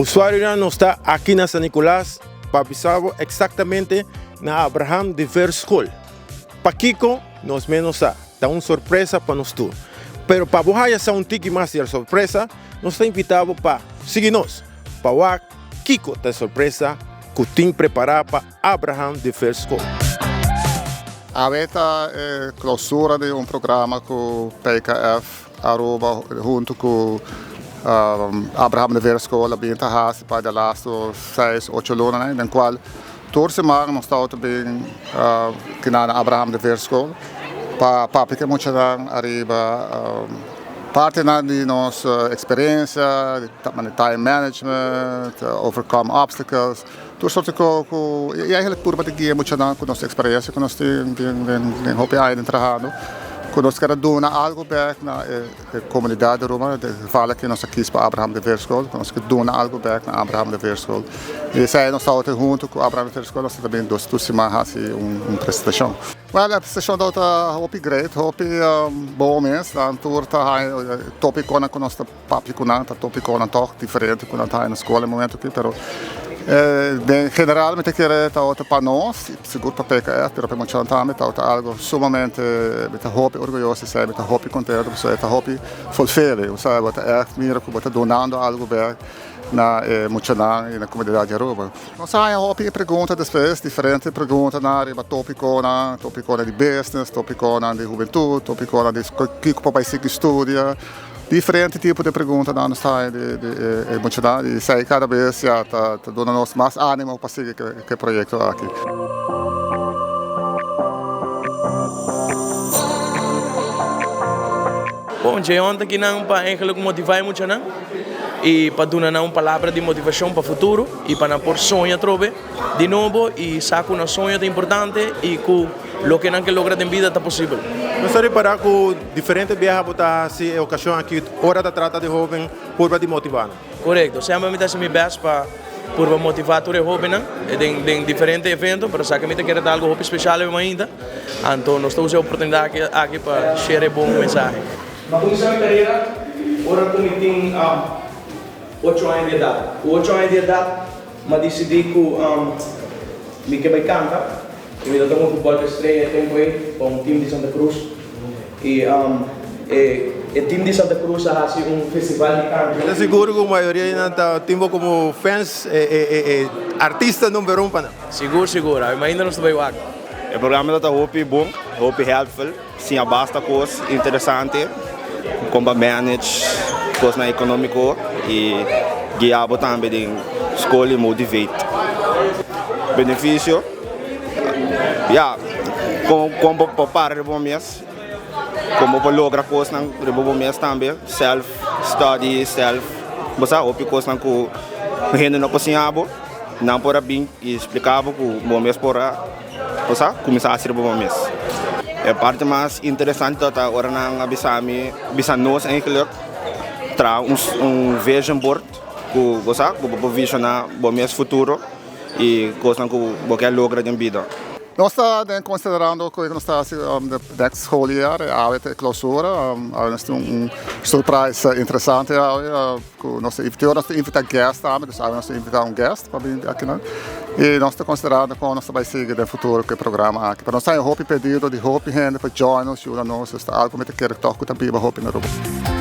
Usuarionan nos ta aki na San Nicolas pa bisa bo exactamente na Abraham de Veer School. Pakico nos mes no sa, ta un sorpresa pa nos tur. Pero pa bo haya sa un tiki mas di el sorpresa, nos ta invita bo pa sigui nos pa wak kico ta e sorpresa cu tin prepara pa Abraham de Veer School. Awe ta e clausura di un programa cu PKF Aruba hunto cu Abraham de Veer School a bin ta haci pa de laatste seis, ocho lunanan den cual tur siman nos tabata bin kina na Abraham de Veer School pa papia cu e muchanan ariba partinan di nos experiencia, time management, overcome obstacles. Tur sorto ku ku i eigenlijk purba di guia muchanan ku nos eksperensia ku nos tin den den hopi aña den trahando ku nos kere duna algu bek na e e komunidat di Aruba den geval aki nos a kis pa Abraham de Veerschool ku nos ke duna algu bek na Abraham de Veerschool i esei nos tabata huntu ku Abraham de Veerschool nos ta bin dos tur siman hasi un un presentashon. Wèl e presentashon tabata hopi great hopi bon mes nan tur ta haña topikonan ku nos ta Papia ku nan ta topikonan tòg diferente ku nan ta haña na skol e momento aki, pero den general mi ta kere tabata pa nos, sigur pa PKF, pero pa e muchanan tambe tabata algo sumamente, mi ta hopi orguyoso di esei, mi ta hopi kontento pasobra e ta hopi fulfilling, osea bo ta ègt mira ku bo ta dunando algo bèk na e muchanan i na komunidat di Aruba. Nos a haña hopi pregunta despues, diferente preguntanan riba topikonan, topikonan di business, topikonan di hubentut, topikonan di kiko pa bai sigui studia. Diferente tipo di preguntanan nos ta haña di di e muchanan i esei kada bes ya ta duna nos mas animo pa sigui ku e proyekto aki. Bon, Jeon ta kinan pa eigenlijk motivá e muchanan i pa duna nan un palabra di motivashon pa futuro i pa nan por soña atrobe di nobo i sa ku nan soño ta importante i ku loke nan ke logra den bida ta posibel. Nos ta ripará ku Diferente biaha bo ta hasi e okashon aki ora ta trata di hoben purba di motivá nan. Korekto. Semper mi ta hasi mi bèst pa purba motivá tur e hobennan den den diferente evento, pero sa ke mi ta kere ta algu hopi speshal awe mainta. Anto nos ta usa e oportunidat aki aki pa share e bon mensahe. Mi a kuminsá mi karera ora ku mi tin ocho aña di edat. Ku ocho aña di edat mi a disidí ku mi ke bai kanta. I mi ta tuma futbòl pa Estrella e tempu ei pa un tim di Santa Cruz. I e tim di Santa Cruz a hasi un festival di kanto. Mi ta sigur ku mayoria di nan ta tin bo komo fans, e artista number un pa nan. Sigur sigur, ami ainda nos ta bai wak. E programa ta hopi bon, hopi helpful, siña basta kos interesante kon pa manage kosnan economico y guia bo tambe den skol y motivate. Beneficio, ya, kon kon bo por para riba bo mes, kon bo por logra kosnan riba bo mes tambe, self study, self, bo sa hopi kosnan ku hende no por siña bo, nan por a bin y splika bo ku bo mes por a. Bo sa kuminsá hasi riba bo mes. E parti mas interesante ta ora nan a bisa mi, bisa nos eigenlijk, traha un un vision board ku bo sa ku bo por visioná bo mes futuro i kosnan ku bo ke logra den bida. Nos ta den konsiderando ku nos ta hasi de next schooljaar, awe ta e klousura, awe nos tin un surprise interesante awe. Ku nos ta invit'é, nos ta invitá guest tambe, dus awe nos ta invitá un guest pa bini akinan. I nos ta konsiderando kon nos ta bai sigui den futuro ku e programa aki. Pero nos ta haña hopi pedido di hopi hende pa join nos, yuda nos, dus ta algu mi ta kere tòg ku ta biba hopi na Aruba.